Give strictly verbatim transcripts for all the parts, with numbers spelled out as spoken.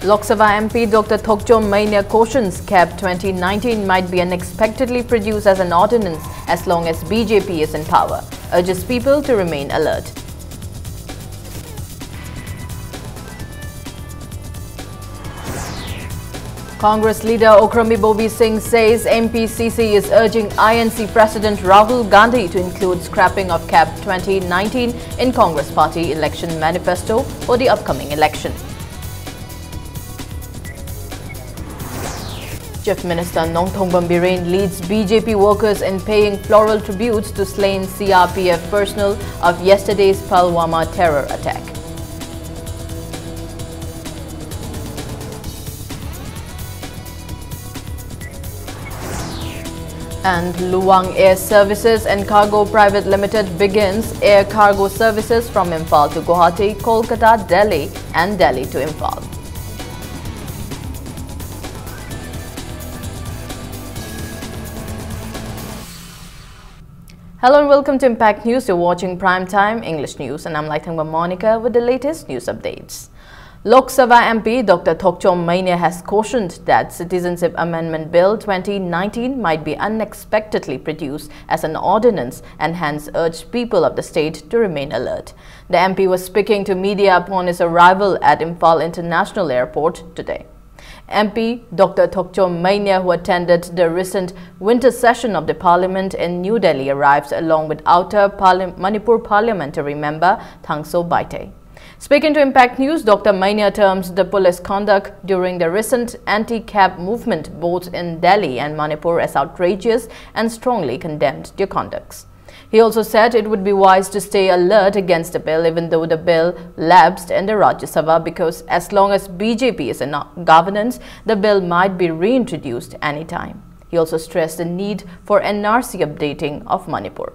Lok Sabha M P Doctor Thokchom Mania cautions CAB twenty nineteen might be unexpectedly produced as an ordinance as long as B J P is in power, urges people to remain alert. Congress leader Okram Ibobi Singh says M P C C is urging I N C President Rahul Gandhi to include scrapping of CAB twenty nineteen in Congress party election manifesto for the upcoming election. Chief Minister Nongthombam Biren leads B J P workers in paying floral tributes to slain C R P F personnel of yesterday's Pulwama terror attack. And Luwang Air Services and Cargo Private Limited begins air cargo services from Imphal to Guwahati, Kolkata, Delhi, and Delhi to Imphal. Hello and welcome to Impact News. You're watching Prime Time English News, and I'm Laithangba Monica with the latest news updates. Lok Sabha M P Doctor Thokchom Mania has cautioned that Citizenship Amendment Bill twenty nineteen might be unexpectedly produced as an ordinance and hence urged people of the state to remain alert. The M P was speaking to media upon his arrival at Imphal International Airport today. M P Doctor Thokchom Mania, who attended the recent winter session of the parliament in New Delhi, arrives along with Outer Parli- Manipur parliamentary member Thangso Baite. Speaking to Impact News, Doctor Mania terms the police conduct during the recent anti-CAB movement both in Delhi and Manipur as outrageous and strongly condemned their conducts. He also said it would be wise to stay alert against the bill, even though the bill lapsed in the Rajya Sabha, because as long as B J P is in governance, the bill might be reintroduced anytime. He also stressed the need for N R C updating of Manipur.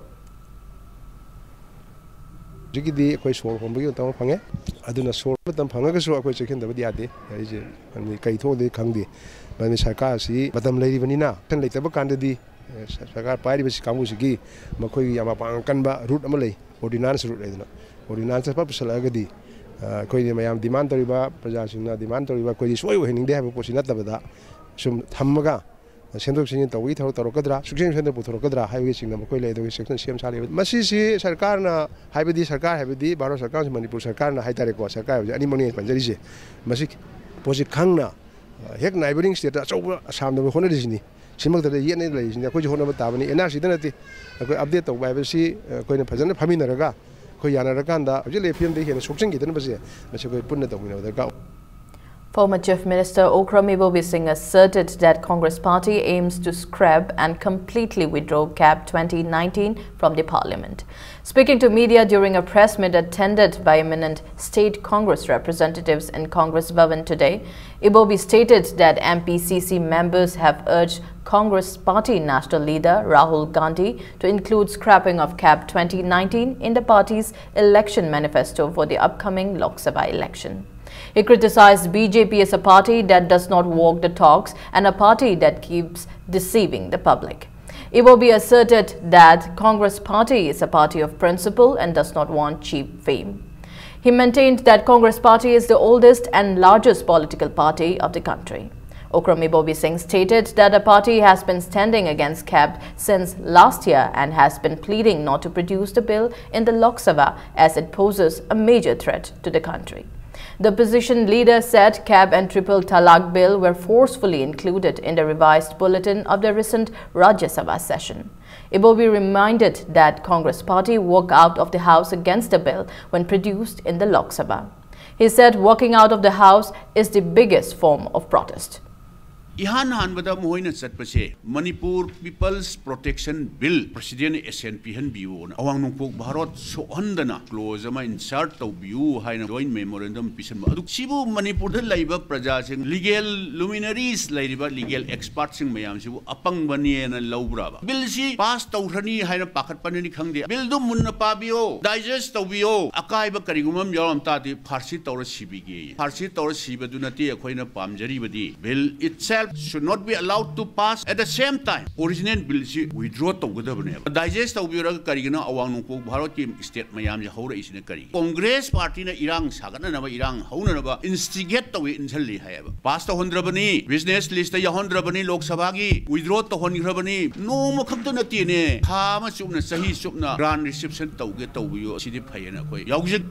ꯍꯧꯖꯤꯛꯀꯤꯗꯤ ꯑꯩꯈꯣꯏ ꯁꯣꯔ ꯍꯣꯟꯕꯒꯤ ꯃꯇꯝ ꯑꯃ ꯐꯪꯉꯦ꯫ ꯑꯗꯨꯅ ꯁꯣꯔ ꯃꯇꯝ ꯐꯪꯉꯒꯁꯨ ꯑꯩꯈꯣꯏ ꯆꯦꯛꯁꯤꯟꯗꯕꯗꯤ ꯌꯥꯗꯦ꯫ ꯑꯩꯁꯦ ꯃꯔꯝꯗꯤ ꯀꯩ ꯊꯣꯛꯑꯗꯤ ꯈꯪꯗꯦ꯫ ꯃꯔꯝꯗꯤ ꯁꯔꯀꯥꯔ ꯑꯁꯤ ꯃꯇꯝ ꯂꯩꯔꯤꯕꯅꯤꯅ, ꯂꯩꯇꯕ ꯀꯥꯟꯗꯗꯤ, ꯑꯦ, ꯁꯔꯀꯥꯔ ꯄꯥꯏꯔꯤꯕꯁꯤ ꯀꯥꯡꯕꯨꯁꯤꯒꯤ ꯃꯈꯣꯏꯒꯤ ꯌꯥꯝ ꯃꯄꯥꯡꯒꯜ ꯀꯟꯕ ꯔꯨꯠ ꯑꯃ ꯂꯩ, ꯑꯣꯔꯗꯤꯅꯥꯟꯁ ꯔꯨꯠ ꯍꯥꯏꯗꯅ꯫ ꯑꯣꯔꯗꯤꯅꯥꯟꯁ ꯐꯠ ꯄꯨꯁꯜꯂꯛꯑꯒꯗꯤ ꯑꯩꯈꯣꯏꯅ ꯃꯌꯥꯝ ꯗꯤꯃꯥꯟ ꯇꯧꯔꯤꯕ, ꯄ꯭ꯔꯖꯥꯁꯤꯡꯅ ꯗꯤꯃꯥꯟ ꯇꯧꯔꯤꯕ, ꯑꯩꯈꯣꯏꯗꯤ ꯁꯨꯡꯑꯣꯏ ꯑꯣꯏꯍꯟꯅꯤꯡꯗꯦ ꯍꯥꯏꯕ ꯄꯣꯠꯁꯤ ꯅꯠꯇꯕꯗ, ꯁꯨꯝ ꯊꯝꯃꯒ ꯁꯦꯝꯗꯣꯛ ꯁꯦꯝꯖꯤꯟ ꯇꯧꯕꯒꯤ ꯊꯕꯛ ꯇꯧꯔꯛꯀꯗ꯭ꯔꯥ, ꯁꯨꯛꯁꯦꯝ ꯁꯦꯝꯗꯅ ꯄꯨꯊꯣꯔꯛꯀꯗ꯭ꯔꯥ ꯍꯥꯏꯕꯒꯤ ꯆꯤꯡꯅꯕ ꯑꯩꯈꯣꯏ ꯂꯩ꯫ ꯑꯗꯨꯒꯤ ꯆꯦꯛꯁꯤꯟ ꯁꯦꯝ ꯁꯥꯔꯤꯕ꯫ ꯃꯁꯤꯁꯤ ꯁꯔꯀꯥꯔꯅ, ꯍꯥꯏꯕꯗꯤ ꯁꯔꯀꯥꯔ ꯍꯥꯏꯕꯗꯤ ꯚꯥꯔꯠ ꯁꯔꯀꯥꯔ ꯑꯃꯁꯨꯡ ꯃꯅꯤꯄꯨꯔ ꯁꯔꯀꯥꯔꯅ ꯍꯥꯏꯇꯥꯔꯦꯀꯣ, ꯁꯔꯀꯥꯔ ꯍꯥꯏꯕꯁꯤ ꯑꯅꯤꯃꯛꯅꯤ ꯑꯩꯅ ꯄꯟꯖꯔꯤꯁꯦ, ꯃꯁꯤ ꯄꯣꯠꯁꯤ ꯈꯪꯅ, ꯍꯦꯛ neighbouring state ꯑꯆꯧꯕ ꯑꯁꯥꯝꯗ ꯍꯣꯠꯅꯔꯤꯁꯤꯅꯤ꯫ ꯁꯤꯃꯛꯇꯗ ꯌꯦꯠꯅ ꯂꯩꯔꯤꯁꯤꯅꯤ꯫ ꯑꯩꯈꯣꯏꯁꯨ ꯍꯣꯠꯅꯕ ꯇꯥꯕꯅꯤ꯫ ꯑꯦꯟ ꯑꯥꯔ ꯁꯤꯗ ꯅꯠꯇꯦ, ꯑꯩꯈꯣꯏ ꯑꯞꯗꯦꯠ ꯇꯧꯕ ꯍꯥꯏꯕꯁꯤ ꯑꯩꯈꯣꯏꯅ ꯐꯖꯅ ꯐꯝꯃꯤꯟꯅꯔꯒ, ꯑꯩꯈꯣꯏ ꯌꯥꯅꯔꯀꯥꯟꯗ ꯍꯧꯖꯤꯛ ꯂꯩꯔꯤꯕ ꯐꯤꯕꯝꯗꯒꯤ ꯍꯦꯟꯅ ꯁꯣꯛꯆꯤꯟꯈꯤꯗꯅꯕꯁꯦ, ꯃꯁꯤ ꯑꯩꯈꯣꯏ ꯄꯨꯟꯅ ꯇꯧꯃꯤꯟꯅꯕ ꯗꯔꯀꯥꯔ ꯑꯣꯏ꯫ Former Chief Minister Okram Ibobi Singh asserted that Congress party aims to scrap and completely withdraw CAB twenty nineteen from the parliament. Speaking to media during a press meet attended by eminent state Congress representatives in Congress Bhavan today, Ibobi stated that M P C C members have urged Congress party national leader Rahul Gandhi to include scrapping of CAB twenty nineteen in the party's election manifesto for the upcoming Lok Sabha election. He criticized B J P as a party that does not walk the talks and a party that keeps deceiving the public. Ibobi asserted that Congress party is a party of principle and does not want cheap fame. He maintained that Congress party is the oldest and largest political party of the country. Okram Ibobi Singh stated that the party has been standing against CAB since last year and has been pleading not to produce the bill in the Lok Sabha as it poses a major threat to the country. The opposition leader said CAB and Triple Talaq bill were forcefully included in the revised bulletin of the recent Rajya Sabha session. Ibobi reminded that Congress party walk out of the house against the bill when produced in the Lok Sabha. He said walking out of the house is the biggest form of protest. ꯏꯍꯥꯟ ꯍꯥꯟꯕꯗ ꯃꯈꯣꯏꯅ ꯆꯠꯄꯁꯦ Manipur people's protection bill president assent ꯄꯤꯍꯟꯕꯤꯌꯨꯅ, ꯑꯋꯥꯡ ꯅꯣꯡꯄꯣꯛ Bharat ꯁꯣꯛꯍꯟꯗꯅ close ꯑꯃ insert ꯇꯧꯕꯤꯌꯨ ꯍꯥꯏꯅ ꯖꯣꯏꯟ ꯃꯦꯃꯣꯔꯦꯟꯗꯝ ꯄꯤꯁꯟꯕ꯫ ꯑꯗꯨ ꯁꯤꯕꯨ ꯃꯅꯤꯄꯨꯔꯗ ꯂꯩꯕ ꯄ꯭ꯔꯖꯥꯁꯤꯡ, ꯂꯤꯒꯦꯜ ꯂꯨꯃꯤꯅꯔꯤꯁ ꯂꯩꯔꯤꯕ ꯂꯤꯒꯦꯜ ꯑꯦꯛꯁꯄꯥꯔꯠꯁꯤꯡ ꯃꯌꯥꯝꯁꯤꯕꯨ ꯑꯄꯪꯕꯅꯦꯅ ꯂꯧꯕ꯭ꯔꯥꯕ? ꯕꯤꯜꯁꯤ ꯄꯥꯁ ꯇꯧꯈ꯭ꯔꯅꯤ ꯍꯥꯏꯅ ꯄꯥꯈꯠꯄꯅꯅꯤ ꯈꯪꯗꯦ, ꯕꯤꯜꯗꯨ ꯃꯨꯟꯅ ꯄꯥꯕꯤꯌꯣ, ꯗꯥꯏꯖꯦꯁ ꯇꯧꯕꯤꯌꯣ꯫ ꯑꯀꯥꯏꯕ ꯀꯔꯤꯒꯨꯝꯕ ꯑꯃ ꯌꯥꯎꯔꯝ ꯇꯥꯔꯗꯤ ꯐꯥꯔꯁꯤ ꯇꯧꯔ ꯁꯤꯕꯤꯒꯦ꯫ ꯐꯥꯔꯁꯤ ꯇꯧꯔ ꯁꯤꯕꯗꯨ ꯅꯠꯇꯦ ꯑꯩꯈꯣꯏꯅ ꯄꯥꯝꯖꯔꯤꯕꯗꯤ꯫ Bill itself Should not be allowed to pass. At the same time, original bill ꯁꯤ withdraw ꯇꯧꯒꯗꯕꯅꯦꯕ꯫ Digest ꯇꯧꯕꯤꯔꯒ ꯀꯔꯤꯒꯤꯅꯣ ꯑꯋꯥꯡ ꯅꯣꯡꯄꯣꯛ ꯚꯥꯔꯠꯀꯤ state ꯃꯌꯥꯝꯁꯦ ꯍꯧꯔꯛꯏꯁꯤꯅ ꯀꯔꯤ? Congress party ꯅ ꯏꯔꯥꯡ ꯁꯥꯒꯠꯅꯅꯕ, ꯏꯔꯥꯡ ꯍꯧꯅꯅꯕ instigate ꯇꯧꯏ, ꯏꯟꯁꯤꯜꯂꯤ ꯍꯥꯏꯌꯦꯕ꯫ Pass ꯇꯧꯍꯟꯗ꯭ꯔꯕꯅꯤ, business list ꯇ ꯌꯥꯎꯍꯟꯗ꯭ꯔꯕꯅꯤ, ꯂꯣꯛ ꯁꯚꯥꯒꯤ withdraw ꯇꯧꯍꯟꯈ꯭ꯔꯕꯅꯤ꯫ ꯅꯣꯡꯃ ꯈꯛꯇ ꯅꯠꯇꯦꯅꯦ, ꯊꯥ ꯑꯃ ꯆꯨꯞꯅ, ꯆꯍꯤ ꯆꯨꯞꯅ grant reception ꯇꯧꯒꯦ ꯇꯧꯕꯤꯌꯨ, ꯑꯁꯤꯗꯤ ꯐꯩꯌꯦꯅ ꯑꯩꯈꯣꯏ ꯌꯥꯎꯖ-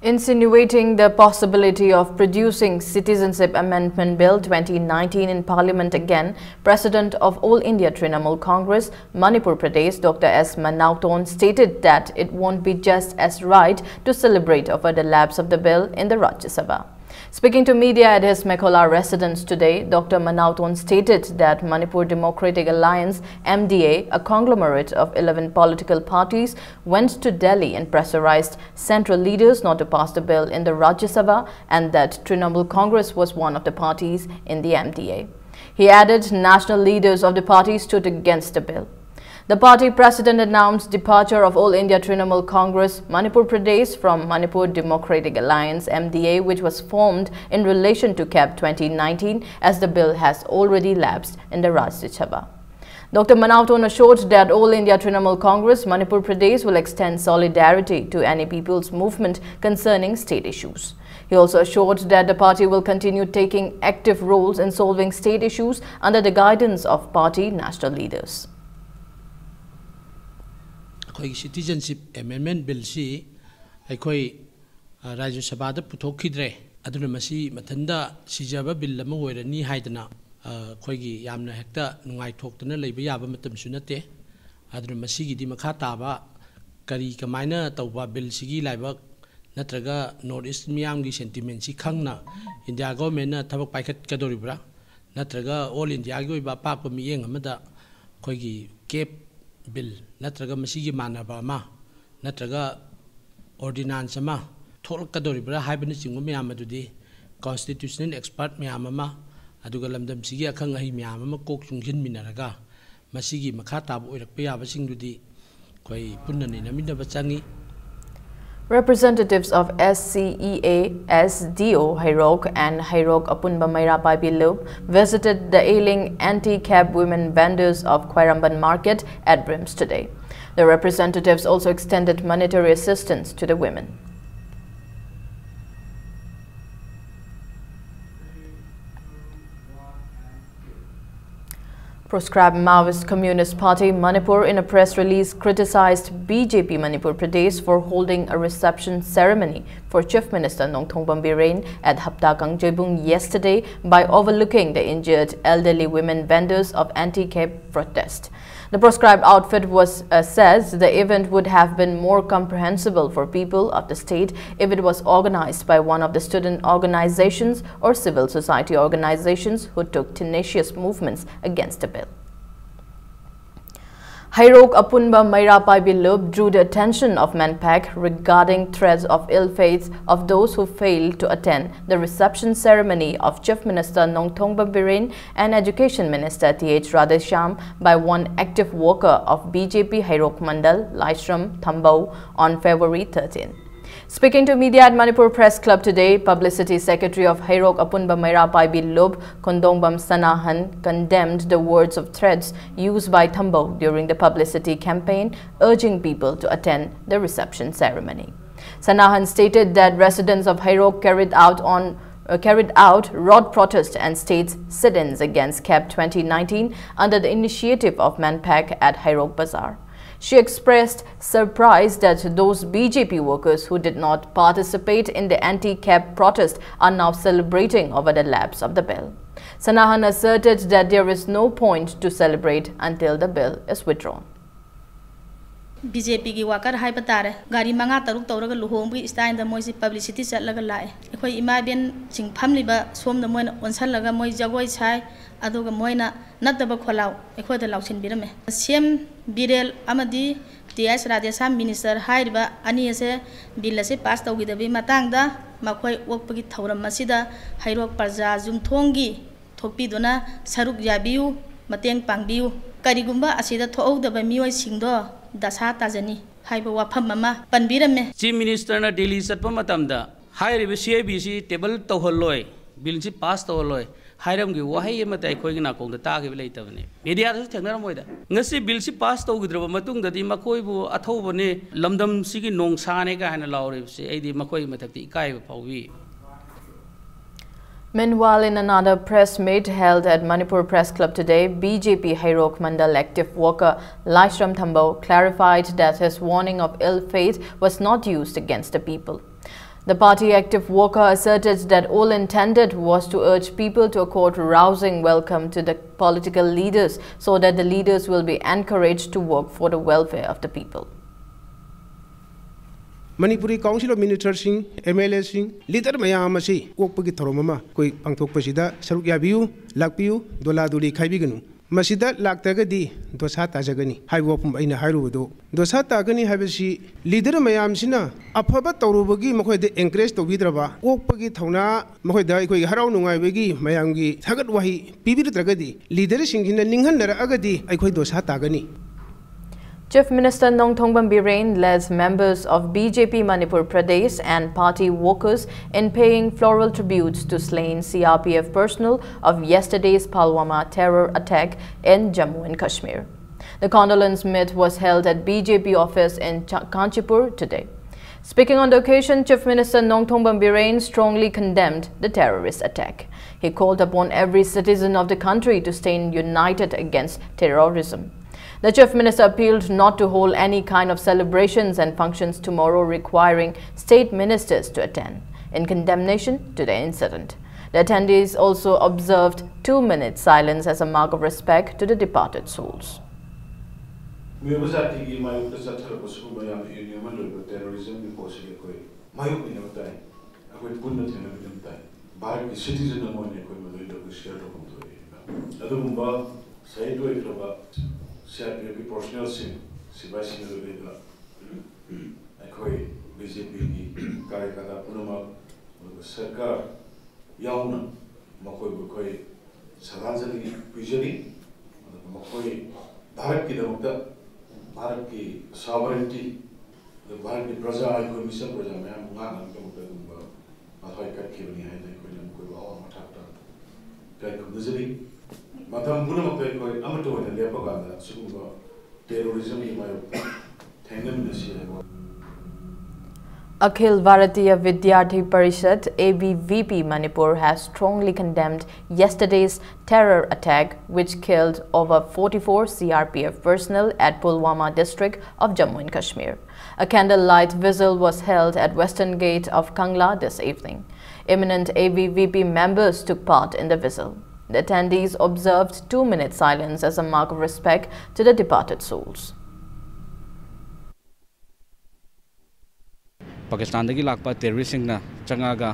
Insinuating the possibility of producing Citizenship Amendment Bill twenty nineteen in Parliament again, President of All India Trinamool Congress, Manipur Pradesh, Doctor S Manaothon, stated that it won't be just as right to celebrate over the lapse of the bill in the Rajya Sabha. Speaking to media at his Mekhola residence today, Doctor Manaothon stated that Manipur Democratic Alliance, M D A, a conglomerate of eleven political parties, went to Delhi and pressurized central leaders not to pass the bill in the Rajya Sabha, and that Trinamool Congress was one of the parties in the M D A. He added national leaders of the party stood against the bill. The party president announced departure of All India Trinamool Congress Manipur Pradesh from Manipur Democratic Alliance, M D A, which was formed in relation to CAB twenty nineteen, as the bill has already lapsed in the Rajya Sabha. Doctor Manaothon assured that All India Trinamool Congress Manipur Pradesh will extend solidarity to any people's movement concerning state issues. He also assured that the party will continue taking active roles in solving state issues under the guidance of party national leaders. ꯑꯩꯈꯣꯏꯒꯤ Citizenship Amendment Bill ꯁꯤ ꯑꯩꯈꯣꯏ ꯔꯥꯖ꯭ꯌ ꯁꯚꯥꯗ ꯄꯨꯊꯣꯛꯈꯤꯗ꯭ꯔꯦ꯫ ꯑꯗꯨꯅ ꯃꯁꯤ ꯃꯊꯟꯇ ꯁꯤꯖꯕ bill ꯑꯃ ꯑꯣꯏꯔꯅꯤ ꯍꯥꯏꯗꯅ ꯑꯩꯈꯣꯏꯒꯤ ꯌꯥꯝꯅ ꯍꯦꯛꯇ ꯅꯨꯡꯉꯥꯏꯊꯣꯛꯇꯅ ꯂꯩꯕ ꯌꯥꯕ ꯃꯇꯝꯁꯨ ꯅꯠꯇꯦ꯫ ꯑꯗꯨꯅ ꯃꯁꯤꯒꯤꯗꯤ ꯃꯈꯥ ꯇꯥꯕ ꯀꯔꯤ ꯀꯃꯥꯏꯅ ꯇꯧꯕ, bill ꯁꯤꯒꯤ ꯂꯥꯏꯕꯛ ꯅꯠꯇ꯭ꯔꯒ North East ꯃꯤꯌꯥꯝꯒꯤ sentiment ꯁꯤ ꯈꯪꯅ India government ꯅ ꯊꯕꯛ ꯄꯥꯏꯈꯠꯀꯗꯧꯔꯤꯕ꯭ꯔꯥ, ꯅꯠꯇ꯭ꯔꯒ All India ꯒꯤ ꯑꯣꯏꯕ ꯑꯄꯥꯛꯄ ꯃꯤꯠꯌꯦꯡ ꯑꯃꯗ ꯑꯩꯈꯣꯏꯒꯤ CAB bill ꯅꯠꯇ꯭ꯔꯒ ꯃꯁꯤꯒꯤ ꯃꯥꯟꯅꯕ ꯑꯃ ꯅꯠꯇ꯭ꯔꯒ ordinance ꯑꯃ ꯊꯣꯛꯂꯛꯀꯗꯧꯔꯤꯕ꯭ꯔꯥ ꯍꯥꯏꯕꯅꯆꯤꯡꯕ ꯃꯌꯥꯝ ꯑꯗꯨꯗꯤ constitutional expert ꯃꯌꯥꯝ ꯑꯃ, ꯑꯗꯨꯒ ꯂꯝꯗꯝꯁꯤꯒꯤ ꯑꯈꯪ ꯑꯍꯩ ꯃꯌꯥꯝ ꯑꯃ ꯀꯣꯛ ꯆꯨꯡꯁꯤꯟꯃꯤꯟꯅꯔꯒ ꯃꯁꯤꯒꯤ ꯃꯈꯥ ꯇꯥꯕ ꯑꯣꯏꯔꯛꯄ ꯌꯥꯕꯁꯤꯡꯗꯨꯗꯤ ꯑꯩꯈꯣꯏ ꯄꯨꯟꯅ ꯅꯩꯅꯃꯤꯟꯅꯕ ꯆꯪꯉꯤ꯫ Representatives of S C E A, S D O Heirok and Heirok Apunba Meira Paibi Lup visited the ailing anti-cab women vendors of Khwairamban Market at RIMS today. The representatives also extended monetary assistance to the women. Proscribed Maoist Communist Party Manipur, in a press release, criticized B J P Manipur Pradesh for holding a reception ceremony for Chief Minister Nongthombam Biren at Hapta Kangjeibung yesterday by overlooking the injured elderly women vendors of anti-cab protest. The proscribed outfit was, uh, says the event would have been more comprehensible for people of the state if it was organized by one of the student organizations or civil society organizations who took tenacious movements against the bill. Heirok Apunba Meira Paibi Lup drew the attention of MANPAC regarding threats of ill faith of those who failed to attend the reception ceremony of Chief Minister Nongthombam Biren and Education Minister T H Radheshyam by one active worker of B J P Heirok Mandal, Laishram Thambou, on February thirteen. Speaking to media at Manipur Press Club today, Publicity Secretary of Heirok Apunba Meira Paibi Lup, Kondongbam Sanahan, condemned the words of threats used by Thambou during the publicity campaign, urging people to attend the reception ceremony. Sanahan stated that residents of Heirok carried out on uh, carried out road protest and state sit-ins against CAB twenty nineteen under the initiative of MANPAC at Heirok Bazaar. She expressed surprise that those B J P workers who did not participate in the anti-CAB protest are now celebrating over the lapse of the bill. Sanahan asserted that there is no point to celebrate until the bill is withdrawn. B J ꯄꯤꯒꯤ worker ꯍꯥꯏꯕ ꯇꯥꯔꯦ, ꯒꯥꯔꯤ ꯃꯉꯥ ꯇꯔꯨꯛ ꯇꯧꯔꯒ ꯂꯨꯍꯣꯡꯕꯒꯤ ꯏꯁꯇꯥꯏꯜꯗ ꯃꯣꯏꯁꯤ publicity ꯆꯠꯂꯒ ꯂꯥꯛꯑꯦ꯫ ꯑꯩꯈꯣꯏ ꯏꯃꯥ ꯏꯕꯦꯟꯁꯤꯡ ꯐꯝꯂꯤꯕ ꯁꯣꯝꯗ ꯃꯣꯏꯅ ꯑꯣꯟꯁꯜꯂꯒ ꯃꯣꯏ ꯖꯒꯣꯏ ꯁꯥꯏ, ꯑꯗꯨꯒ ꯃꯣꯏꯅ ꯅꯠꯇꯕ ꯈꯣꯜꯂꯥꯎ ꯑꯩꯈꯣꯏꯗ ꯂꯥꯎꯁꯤꯟꯕꯤꯔꯝꯃꯦ꯫ ꯁꯤ ꯑꯦꯝ ꯕꯤꯔꯦꯟ ꯑꯃꯗꯤ ꯇꯤ ꯑꯩꯆ ꯔꯥꯙꯦꯁ꯭ꯌꯥꯝ ꯃꯤꯅꯤꯁꯇꯔ ꯍꯥꯏꯔꯤꯕ ꯑꯅꯤ ꯑꯁꯦ ꯕꯤꯜ ꯑꯁꯤ ꯄꯥꯁ ꯇꯧꯈꯤꯗꯕꯒꯤ ꯃꯇꯥꯡꯗ ꯃꯈꯣꯏ ꯑꯣꯛꯄꯒꯤ ꯊꯧꯔꯝ ꯑꯁꯤꯗ ꯍꯩꯔꯣꯛ ꯄ꯭ꯔꯖꯥ ꯌꯨꯝꯊꯣꯡꯒꯤ ꯊꯣꯛꯄꯤꯗꯨꯅ ꯁꯔꯨꯛ ꯌꯥꯕꯤꯌꯨ, ꯃꯇꯦꯡ ꯄꯥꯡꯕꯤꯌꯨ꯫ ꯀꯔꯤꯒꯨꯝꯕ ꯑꯁꯤꯗ ꯊꯣꯛꯍꯧꯗꯕ ꯃꯤꯑꯣꯏꯁꯤꯡꯗꯣ ꯗꯁꯥ ꯇꯥꯖꯅꯤ ꯍꯥꯏꯕ ꯋꯥꯐꯝ ꯑꯃ ꯄꯟꯕꯤꯔꯝꯃꯦ꯫ Chief Minister ꯅ ꯗꯤꯜꯂꯤ ꯆꯠꯄ ꯃꯇꯝꯗ ꯍꯥꯏꯔꯤꯕ C A B ꯁꯤ table ꯇꯧꯍꯜꯂꯣꯏ, ꯕꯤꯜꯁꯤ ꯄꯥꯁ ꯇꯧꯍꯜꯂꯣꯏ ꯍꯥꯏꯔꯝꯈꯤꯕ ꯋꯥꯍꯩ ꯑꯃꯠꯇ ꯑꯩꯈꯣꯏꯒꯤ ꯅꯥꯀꯣꯡꯗ ꯇꯥꯈꯤꯕ ꯂꯩꯇꯕꯅꯤ꯫ ꯃꯦꯗꯤꯌꯥꯗꯁꯨ ꯊꯦꯡꯅꯔꯝꯃꯣꯏꯗ꯫ ꯉꯁꯤ ꯕꯤꯜꯁꯤ ꯄꯥꯁ ꯇꯧꯈꯤꯗ꯭ꯔꯕ ꯃꯇꯨꯡꯗꯗꯤ ꯃꯈꯣꯏꯕꯨ ꯑꯊꯧꯕꯅꯦ, ꯂꯝꯗꯝꯁꯤꯒꯤ ꯅꯣꯡꯁꯥꯅꯦ ꯀꯥꯏꯅ ꯂꯥꯎꯔꯤꯕꯁꯤ ꯑꯩꯗꯤ ꯃꯈꯣꯏꯒꯤ ꯃꯊꯛꯇ ꯏꯀꯥꯏꯕ ꯐꯥꯎꯏ꯫ Meanwhile, in another press meet held at Manipur Press Club today, B J P Heirok Mandal active worker Laishram Thambou clarified that his warning of ill faith was not used against the people. The party active worker asserted that all intended was to urge people to accord rousing welcome to the political leaders so that the leaders will be encouraged to work for the welfare of the people. Manipuri Council of Ministerꯁꯤꯡ, MLAꯁꯤꯡ, leader ꯃꯌꯥꯝ ꯑꯁꯤ ꯑꯣꯛꯄꯒꯤ ꯊꯧꯔꯝ ꯑꯃ ꯑꯩꯈꯣꯏ ꯄꯥꯡꯊꯣꯛꯄꯁꯤꯗ ꯁꯔꯨꯛ ꯌꯥꯕꯤꯌꯨ, ꯂꯥꯛꯄꯤꯌꯨ, ꯗꯣꯂꯥ ꯗꯣꯂꯤ ꯈꯥꯏꯕꯤꯒꯅꯨ꯫ ꯃꯁꯤꯗ ꯂꯥꯛꯇ꯭ꯔꯒꯗꯤ ꯗꯣꯁꯥ ꯇꯥꯖꯒꯅꯤ ꯍꯥꯏꯕ ꯋꯥꯐꯝ ꯑꯩꯅ ꯍꯥꯏꯔꯨꯕꯗꯨ, ꯗꯣꯁꯥ ꯇꯥꯒꯅꯤ ꯍꯥꯏꯕꯁꯤ ꯂꯤꯗꯔ ꯃꯌꯥꯝꯁꯤꯅ ꯑꯐꯕ ꯇꯧꯔꯨꯕꯒꯤ ꯃꯈꯣꯏꯗ ꯑꯦꯟꯀꯔꯦꯖ ꯇꯧꯕꯤꯗ꯭ꯔꯕ, ꯑꯣꯛꯄꯒꯤ ꯊꯧꯅꯥ, ꯃꯈꯣꯏꯗ ꯑꯩꯈꯣꯏꯒꯤ ꯍꯔꯥꯎ ꯅꯨꯡꯉꯥꯏꯕꯒꯤ ꯃꯌꯥꯝꯒꯤ ꯊꯥꯒꯠ ꯋꯥꯍꯩ ꯄꯤꯕꯤꯔꯛꯇ꯭ꯔꯒꯗꯤ, ꯂꯤꯗꯔꯁꯤꯡꯁꯤꯅ ꯅꯤꯡꯍꯟꯅꯔꯛꯑꯒꯗꯤ ꯑꯩꯈꯣꯏ ꯗꯣꯁꯥ ꯇꯥꯒꯅꯤ꯫ Chief Minister Nongthombam Biren led members of B J P Manipur Pradesh and party workers in paying floral tributes to slain C R P F personnel of yesterday's Pulwama terror attack in Jammu and Kashmir. The condolence meet was held at B J P office in Cha- Kanchipur today. Speaking on the occasion, Chief Minister Nongthombam Biren strongly condemned the terrorist attack. He called upon every citizen of the country to stand united against terrorism. The Chief Minister appealed not to hold any kind of celebrations and functions tomorrow requiring state ministers to attend, in condemnation to the incident. The attendees also observed two minutes silence as a mark of respect to the departed souls. ꯃꯤꯑꯣꯏꯕ ꯖꯥꯇꯤꯒꯤ ꯃꯥꯌꯣꯛꯇ ꯆꯠꯊꯔꯛꯄ ꯁꯤꯒꯨꯝꯕ ꯌꯥꯝꯅ inhuman ꯑꯣꯏꯕ terrorismꯒꯤ ꯄꯣꯠꯁꯤꯗꯤ ꯑꯩꯈꯣꯏ ꯃꯥꯌꯣꯛꯅꯅꯕ ꯇꯥꯏ, ꯑꯩꯈꯣꯏ ꯄꯨꯟꯅ ꯊꯦꯡꯅꯃꯤꯟꯅꯕ ꯇꯥꯏ꯫ ꯚꯥꯔꯠꯀꯤ citizen ꯑꯃ ꯑꯣꯏꯅ ꯑꯩꯈꯣꯏ ꯃꯗꯨꯏꯗ ꯑꯩꯈꯣꯏ share ꯇꯧꯐꯝ ꯊꯣꯛꯑꯦ꯫ ꯑꯗꯨꯒꯨꯝꯕ ꯁꯍꯤꯗ ꯑꯣꯏꯈ꯭ꯔꯕ C R P Fꯀꯤ personnelꯁꯤꯡ, ꯁꯤꯐꯥꯏꯁꯤꯡ ꯑꯗꯨꯗꯩꯗ ꯑꯩꯈꯣꯏ B J Pꯒꯤ ꯀꯥꯔꯌꯀꯔꯇꯥ ꯄꯨꯝꯅꯃꯛ, ꯑꯗꯨꯒ ꯁꯔꯀꯥꯔ ꯌꯥꯎꯅ ꯃꯈꯣꯏꯕꯨ ꯑꯩꯈꯣꯏ ꯁꯔꯗꯥꯟꯖꯂꯤ ꯄꯤꯖꯔꯤ꯫ ꯑꯗꯨꯒ ꯃꯈꯣꯏ ꯚꯥꯔꯠꯀꯤꯗꯃꯛꯇ ꯚꯥꯔꯠꯀꯤ sovereignty, ꯑꯗꯨꯒ ꯚꯥꯔꯠꯀꯤ ꯄ꯭ꯔꯖꯥ, ꯑꯩꯈꯣꯏ ꯃꯤꯆꯝ ꯄ꯭ꯔꯖꯥ ꯃꯌꯥꯝ ꯉꯥꯛꯅꯕꯒꯤꯗꯃꯛꯇ ꯑꯗꯨꯒꯨꯝꯕ ꯋꯥꯊꯣꯏ ꯀꯠꯈꯤꯕꯅꯤ ꯍꯥꯏꯅ ꯑꯩꯈꯣꯏꯅ ꯃꯈꯣꯏꯕꯨ ꯑꯋꯥꯡꯕ ꯊꯥꯛꯇ ꯏꯀꯥꯏ ꯈꯨꯝꯅꯖꯔꯤ꯫ ꯃꯇꯝ ꯄꯨꯝꯅꯃꯛꯇ ꯑꯩꯈꯣꯏ ꯑꯃꯠꯇ ꯑꯣꯏꯅ ꯂꯦꯞꯄꯀꯥꯟꯗ ꯁꯤꯒꯨꯝꯕ terrorismꯒꯤ ꯃꯥꯌꯣꯛꯇ ꯊꯦꯡꯅꯃꯤꯟꯅꯁꯤ ꯍꯥꯏꯕ Akhil Bharatiya Vidyarthi Parishad, A B V P Manipur, has strongly condemned yesterday's terror attack, which killed over forty-four C R P F personnel at Pulwama district of Jammu and Kashmir. A candlelight vigil was held at western gate of Kangla this evening. Eminent A B V P members took part in the vigil. The attendees observed two-minute silence as a mark of respect to the departed souls. ꯄꯥꯀꯤꯁꯇꯥꯟꯗꯒꯤ ꯂꯥꯛꯄ terroristꯁꯤꯡꯅ ꯆꯪꯉꯛꯑꯒ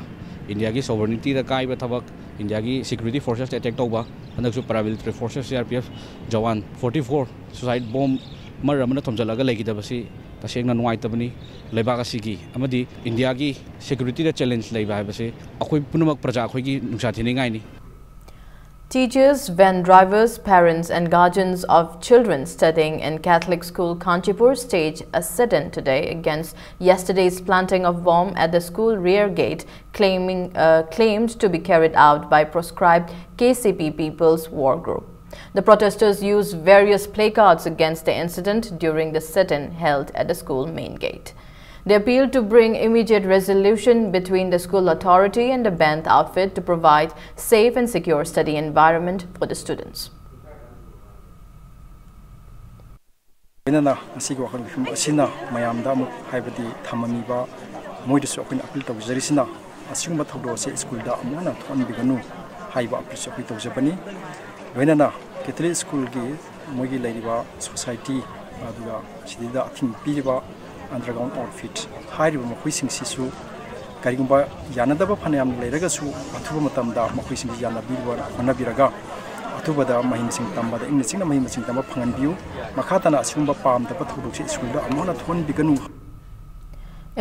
ꯏꯟꯗꯤꯌꯥꯒꯤ sovereigntyꯗ ꯀꯥꯏꯕ ꯊꯕꯛ, ꯏꯟꯗꯤꯌꯥꯒꯤ security forcesꯇ attack ꯇꯧꯕ, ꯍꯟꯗꯛꯁꯨ paramilitary forces, C R P F Jawan forty-four suicide bomb ꯃꯔ ꯑꯃꯅ ꯊꯣꯝꯖꯤꯜꯂꯒ ꯂꯩꯈꯤꯗꯕꯁꯤ ꯇꯁꯦꯡꯅ ꯅꯨꯡꯉꯥꯏꯇꯕꯅꯤ꯫ ꯂꯩꯕꯥꯛ ꯑꯁꯤꯒꯤ ꯑꯃꯗꯤ ꯏꯟꯗꯤꯌꯥꯒꯤ securityꯗ challenge ꯂꯩꯕ ꯍꯥꯏꯕꯁꯤ ꯑꯩꯈꯣꯏ ꯄꯨꯝꯅꯃꯛ ꯄ꯭ꯔꯖꯥ ꯑꯩꯈꯣꯏꯒꯤ ꯅꯨꯡꯁꯥ ꯊꯤꯅꯤꯡꯉꯥꯏꯅꯤ꯫ Teachers, van drivers, parents, and guardians of children studying in Catholic School Kanchipur staged a sit-in today against yesterday's planting of bomb at the school rear gate, claiming, uh, claimed to be carried out by proscribed K C P People's War Group. The protesters used various placards against the incident during the sit-in held at the school main gate. They appealed to bring immediate resolution between the school authority and the bandh outfit to provide safe and secure study environment for the students. ꯂꯣꯏꯅꯅ ꯉꯁꯤꯒꯤ ꯋꯥꯈꯜ ꯃꯤꯐꯝ ꯑꯁꯤꯅ ꯃꯌꯥꯝꯗ ꯑꯃꯨꯛ ꯍꯥꯏꯕꯗꯤ ꯊꯝꯃꯝꯃꯤꯕ ꯃꯣꯏꯗꯁꯨ ꯑꯩꯈꯣꯏꯅ appeal ꯇꯧꯖꯔꯤꯁꯤꯅ ꯑꯁꯤꯒꯨꯝꯕ ꯊꯧꯗꯣꯛ ꯑꯁꯤ ꯁ꯭ꯀꯨꯜꯗ ꯑꯃꯨꯛ ꯍꯟꯅ ꯊꯣꯛꯍꯟꯕꯤꯒꯅꯨ ꯍꯥꯏꯕ appealꯁꯨ ꯑꯩꯈꯣꯏ ꯇꯧꯖꯕꯅꯤ꯫ ꯂꯣꯏꯅꯅ Catholic ꯁ꯭ꯀꯨꯜꯒꯤ ꯃꯣꯏꯒꯤ ꯂꯩꯔꯤꯕ society ꯑꯗꯨꯒ ꯁꯤꯗꯩꯗ ꯑꯊꯤꯡꯕ ꯄꯤꯔꯤꯕ underground outfit ꯍꯥꯏꯔꯤꯕ ꯃꯈꯣꯏꯁꯤꯡꯁꯤꯁꯨ ꯀꯔꯤꯒꯨꯝꯕ ꯌꯥꯅꯗꯕ ꯐꯅꯌꯥꯝ ꯂꯩꯔꯒꯁꯨ ꯑꯊꯨꯕ ꯃꯇꯝꯗ ꯃꯈꯣꯏꯁꯤꯡꯁꯤ ꯌꯥꯅꯕꯤꯅꯕ ꯍꯣꯠꯅꯕꯤꯔꯒ ꯑꯊꯨꯕꯗ ꯃꯍꯩ ꯃꯁꯤꯡ ꯇꯝꯕꯗ ꯏꯪꯅ ꯆꯤꯛꯅ ꯃꯍꯩ ꯃꯁꯤꯡ ꯇꯝꯕ ꯐꯪꯍꯟꯕꯤꯌꯨ꯫ ꯃꯈꯥ ꯇꯥꯅ ꯑꯁꯤꯒꯨꯝꯕ ꯄꯥꯝꯗꯕ ꯊꯧꯗꯣꯛꯁꯤ ꯁ꯭ꯀꯨꯜꯗ ꯑꯃꯨꯛ ꯍꯟꯅ ꯊꯣꯛꯍꯟꯕꯤꯒꯅꯨ꯫